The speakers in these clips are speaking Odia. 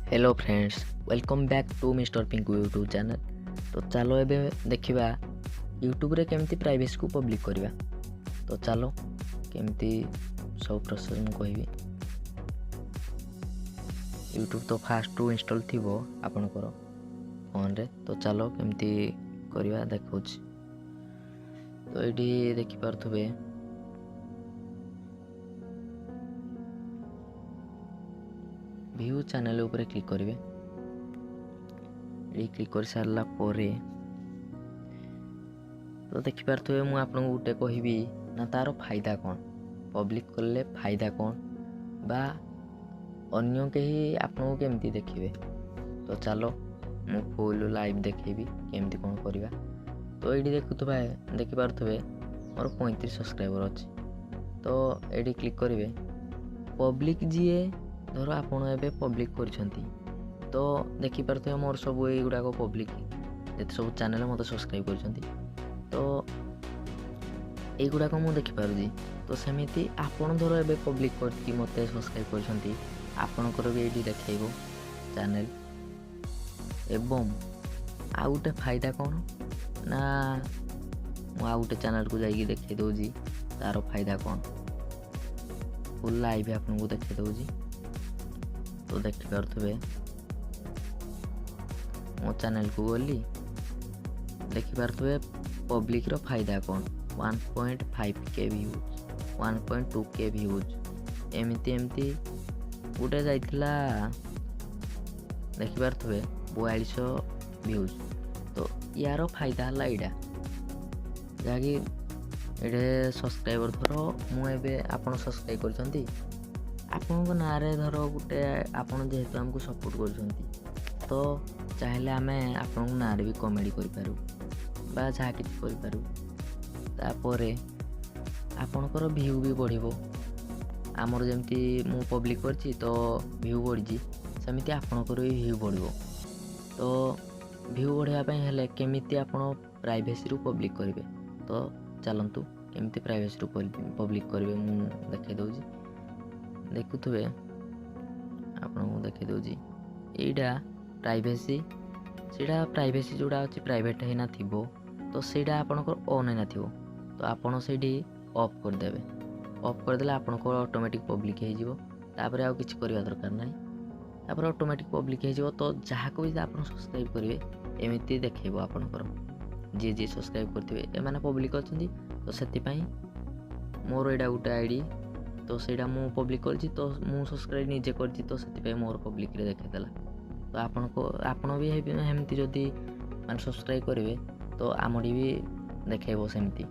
Hello friends, welcome back to Mister Pinku YouTube channel. ତ ଚାଲ ଏବେ ଦେଖିବା ୟୁଟ୍ୟୁବରେ କେମିତି ପ୍ରାଇଭେସିକୁ ପବ୍ଲିକ୍ କରିବା। ତ ଚାଲ କେମିତି ସବୁ ପ୍ରୋସେସ୍ ମୁଁ କହିବି। ୟୁଟ୍ୟୁବ୍ ତ ଫାଷ୍ଟରୁ ଇନଷ୍ଟଲ୍ ଥିବ ଆପଣଙ୍କର ଫୋନ୍ରେ। ତ ଚାଲ କେମିତି କରିବା ଦେଖାଉଛି। ତ ଏଇଠି ଦେଖିପାରୁଥିବେ ଭିଉ ଚ୍ୟାନେଲ୍ ଉପରେ କ୍ଲିକ୍ କରିବେ। ଏଠି କ୍ଲିକ୍ କରିସାରିଲା ପରେ ତ ଦେଖିପାରୁଥିବେ, ମୁଁ ଆପଣଙ୍କୁ ଗୋଟେ କହିବି ନା ତା'ର ଫାଇଦା କ'ଣ, ପବ୍ଲିକ୍ କଲେ ଫାଇଦା କ'ଣ ବା ଅନ୍ୟ କେହି ଆପଣଙ୍କୁ କେମିତି ଦେଖିବେ। ତ ଚାଲ ମୁଁ ଫୁଲ୍ ଲାଇଭ୍ ଦେଖେଇବି କେମିତି କ'ଣ କରିବା। ତ ଏଇଠି ଦେଖିପାରୁଥିବେ ମୋର 35 ସବସ୍କ୍ରାଇବର୍ ଅଛି। ତ ଏଇଠି କ୍ଲିକ୍ କରିବେ ପବ୍ଲିକ୍। ଯିଏ ଧର ଆପଣ ଏବେ ପବ୍ଲିକ୍ କରିଛନ୍ତି, ତ ଦେଖିପାରୁଥିବେ ମୋର ସବୁ ଏଇଗୁଡ଼ାକ ପବ୍ଲିକ୍, ଯେତେ ସବୁ ଚ୍ୟାନେଲ୍ ମୋତେ ସବସ୍କ୍ରାଇବ୍ କରିଛନ୍ତି, ତ ଏଇଗୁଡ଼ାକ ମୁଁ ଦେଖିପାରୁଛି। ତ ସେମିତି ଆପଣ ଧର ଏବେ ପବ୍ଲିକ୍ କରିକି ମୋତେ ସବସ୍କ୍ରାଇବ୍ କରିଛନ୍ତି, ଆପଣଙ୍କର ବି ଏଇଠି ଦେଖେଇବ ଚ୍ୟାନେଲ୍। ଏବଂ ଆଉ ଗୋଟେ ଫାଇଦା କ'ଣ ନା, ମୁଁ ଆଉ ଗୋଟେ ଚ୍ୟାନେଲ୍କୁ ଯାଇକି ଦେଖେଇ ଦେଉଛି ତା'ର ଫାଇଦା କ'ଣ। ଫୁଲ୍ ଲାଇଭ୍ ଆପଣଙ୍କୁ ଦେଖେଇ ଦେଉଛି। ତ ଦେଖିପାରୁଥିବେ ମୋ ଚ୍ୟାନେଲ୍କୁ ଗଲି, ଦେଖିପାରୁଥିବେ ପବ୍ଲିକ୍ର ଫାଇଦା କ'ଣ, 1.5K views, 1.2K views, ଏମିତି ଏମିତି ଗୋଟେ ଯାଇଥିଲା, ଦେଖିପାରୁଥିବେ 4200 ଭ୍ୟୁଜ୍। ତ ୟାର ଫାଇଦା ହେଲା ଏଇଟା, ଯାହାକି ଏଇଠି ସବସ୍କ୍ରାଇବର୍ ଧର ମୁଁ ଏବେ ଆପଣ ସବସ୍କ୍ରାଇବ୍ କରିଛନ୍ତି, ଆପଣଙ୍କ ନାଁରେ ଧର ଗୋଟେ, ଆପଣ ଯେହେତୁ ଆମକୁ ସପୋର୍ଟ କରୁଛନ୍ତି, ତ ଚାହିଁଲେ ଆମେ ଆପଣଙ୍କ ନାଁରେ ବି କମେଡ଼ି କରିପାରୁ ବା ଯାହା କିଛି କରିପାରୁ। ତାପରେ ଆପଣଙ୍କର ଭ୍ୟୁ ବି ବଢ଼ିବ। ଆମର ଯେମିତି ମୁଁ ପବ୍ଲିକ୍ କରିଛି ତ ଭ୍ୟୁ ବଢ଼ିଛି, ସେମିତି ଆପଣଙ୍କର ବି ଭ୍ୟୁ ବଢ଼ିବ। ତ ଭ୍ୟୁ ବଢ଼ିବା ପାଇଁ ହେଲେ କେମିତି ଆପଣ ପ୍ରାଇଭେସିରୁ ପବ୍ଲିକ୍ କରିବେ, ତ ଚାଲନ୍ତୁ କେମିତି ପ୍ରାଇଭେସିରୁ ପବ୍ଲିକ୍ କରିବେ ମୁଁ ଦେଖାଇ ଦେଉଛି। ଦେଖୁଥିବେ, ଆପଣଙ୍କୁ ଦେଖାଇ ଦେଉଛି ଏଇଟା ପ୍ରାଇଭେସି। ସେଇଟା ପ୍ରାଇଭେସି ଯେଉଁଟା ଅଛି ପ୍ରାଇଭେଟ୍ ହେଇନଥିବ, ତ ସେଇଟା ଆପଣଙ୍କର ଅନ୍ ହେଇନଥିବ, ତ ଆପଣ ସେଇଠି ଅଫ୍ କରିଦେବେ। ଅଫ୍ କରିଦେଲେ ଆପଣଙ୍କର ଅଟୋମେଟିକ୍ ପବ୍ଲିକ୍ ହେଇଯିବ। ତାପରେ ଆଉ କିଛି କରିବା ଦରକାର ନାହିଁ, ତାପରେ ଅଟୋମେଟିକ୍ ପବ୍ଲିକ୍ ହେଇଯିବ। ତ ଯାହାକୁ ବି ଆପଣ ସବସ୍କ୍ରାଇବ୍ କରିବେ ଏମିତି ଦେଖେଇବ ଆପଣଙ୍କର, ଯିଏ ଯିଏ ସବସ୍କ୍ରାଇବ୍ କରିଥିବେ ଏମାନେ ପବ୍ଲିକ୍ ଅଛନ୍ତି। ତ ସେଥିପାଇଁ ମୋର ଏଇଟା ଗୋଟେ I D, ତ ସେଇଟା ମୁଁ ପବ୍ଲିକ୍ କରିଛି, ତ ମୁଁ ସବସ୍କ୍ରାଇବ୍ ନିଜେ କରିଛି, ତ ସେଥିପାଇଁ ମୋର ପବ୍ଲିକ୍ରେ ଦେଖେଇଦେଲା। ତ ଆପଣଙ୍କ ଆପଣ ବି ଏମିତି ଯଦି ମାନେ ସବସ୍କ୍ରାଇବ୍ କରିବେ, ତ ଆମଠି ବି ଦେଖେଇବ ସେମିତି।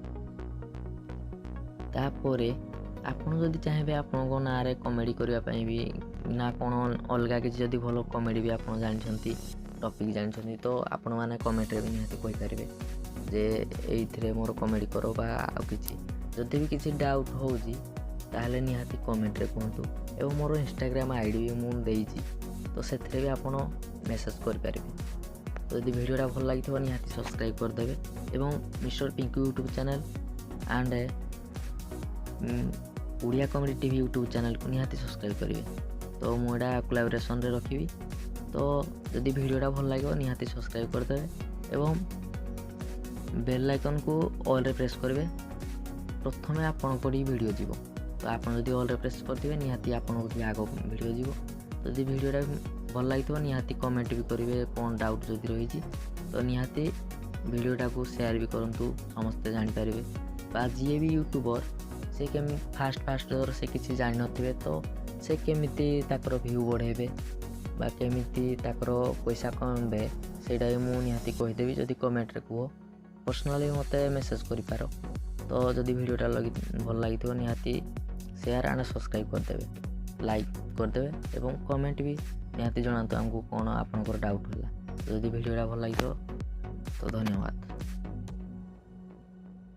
ତାପରେ ଆପଣ ଯଦି ଚାହିଁବେ ଆପଣଙ୍କ ନାଁରେ କମେଡ଼ି କରିବା ପାଇଁ ବି ନା କ'ଣ ଅଲଗା କିଛି, ଯଦି ଭଲ କମେଡ଼ି ବି ଆପଣ ଜାଣିଛନ୍ତି, ଟପିକ୍ ଜାଣିଛନ୍ତି, ତ ଆପଣମାନେ କମେଣ୍ଟରେ ବି ନିହାତି କହିପାରିବେ ଯେ ଏଇଥିରେ ମୋର କମେଡ଼ି କର ବା ଆଉ କିଛି। ଯଦି ବି କିଛି ଡାଉଟ୍ ହେଉଛି ତାହେଲେ ନିହାତି କମେଣ୍ଟରେ କୁହନ୍ତୁ, ଏବଂ ମୋର ଇନଷ୍ଟାଗ୍ରାମ I D ବି ମୁଁ ଦେଇଛି, ତ ସେଥିରେ ବି ଆପଣ ମେସେଜ୍ କରିପାରିବେ। ଯଦି ଭିଡ଼ିଓଟା ଭଲ ଲାଗିଥିବ ନିହାତି ସବସ୍କ୍ରାଇବ୍ କରିଦେବେ, ଏବଂ mister Pinku YouTube channel and Odia comedy TV YouTube ଚ୍ୟାନେଲ୍କୁ ନିହାତି ସବସ୍କ୍ରାଇବ୍ କରିବେ। ତ ମୁଁ ଏଇଟା କୋଲାବରେସନ୍ରେ ରଖିବି। ତ ଯଦି ଭିଡ଼ିଓଟା ଭଲ ଲାଗିବ ନିହାତି ସବସ୍କ୍ରାଇବ୍ କରିଦେବେ ଏବଂ ବେଲ୍ ଆଇକନ୍କୁ ଅଲ୍ରେ ପ୍ରେସ୍ କରିବେ। ପ୍ରଥମେ ଆପଣଙ୍କ ଭିଡ଼ିଓ ଯିବ, ତ ଆପଣ ଯଦି ଅଲ୍ରେ ପ୍ରେସ୍ କରିଥିବେ ନିହାତି ଆପଣଙ୍କ ଆଗ ଭିଡ଼ିଓ ଯିବ। ଯଦି ଭିଡ଼ିଓଟା ଭଲ ଲାଗିଥିବ ନିହାତି କମେଣ୍ଟ ବି କରିବେ କ'ଣ ଡାଉଟ୍ ଯଦି ରହିଛି। ତ ନିହାତି ଭିଡ଼ିଓଟାକୁ ସେୟାର ବି କରନ୍ତୁ, ସମସ୍ତେ ଜାଣିପାରିବେ। ବା ଯିଏ ବି ୟୁଟ୍ୟୁବର୍ ସେ କେମିତି ଫାଷ୍ଟ ଧର ସେ କିଛି ଜାଣିନଥିବେ, ତ ସେ କେମିତି ତାଙ୍କର ଭ୍ୟୁ ବଢ଼େଇବେ ବା କେମିତି ତାଙ୍କର ପଇସା କମେଇବେ, ସେଇଟା ବି ମୁଁ ନିହାତି କହିଦେବି। ଯଦି କମେଣ୍ଟରେ କୁହ, ପର୍ସନାଲି ମୋତେ ମେସେଜ୍ କରିପାର। ତ ଯଦି ଭିଡ଼ିଓଟା ଭଲ ଲାଗିଥିବ ନିହାତି ସେୟାର ଆଣ୍ଡ ସବସ୍କ୍ରାଇବ୍ କରିଦେବେ, ଲାଇକ୍ କରିଦେବେ ଏବଂ କମେଣ୍ଟ ବି ନିହାତି ଜଣାନ୍ତୁ ଆମକୁ କ'ଣ ଆପଣଙ୍କର ଡାଉଟ୍ ହେଲା। ଯଦି ଭିଡ଼ିଓଟା ଭଲ ଲାଗିଥିବ ତ ଧନ୍ୟବାଦ।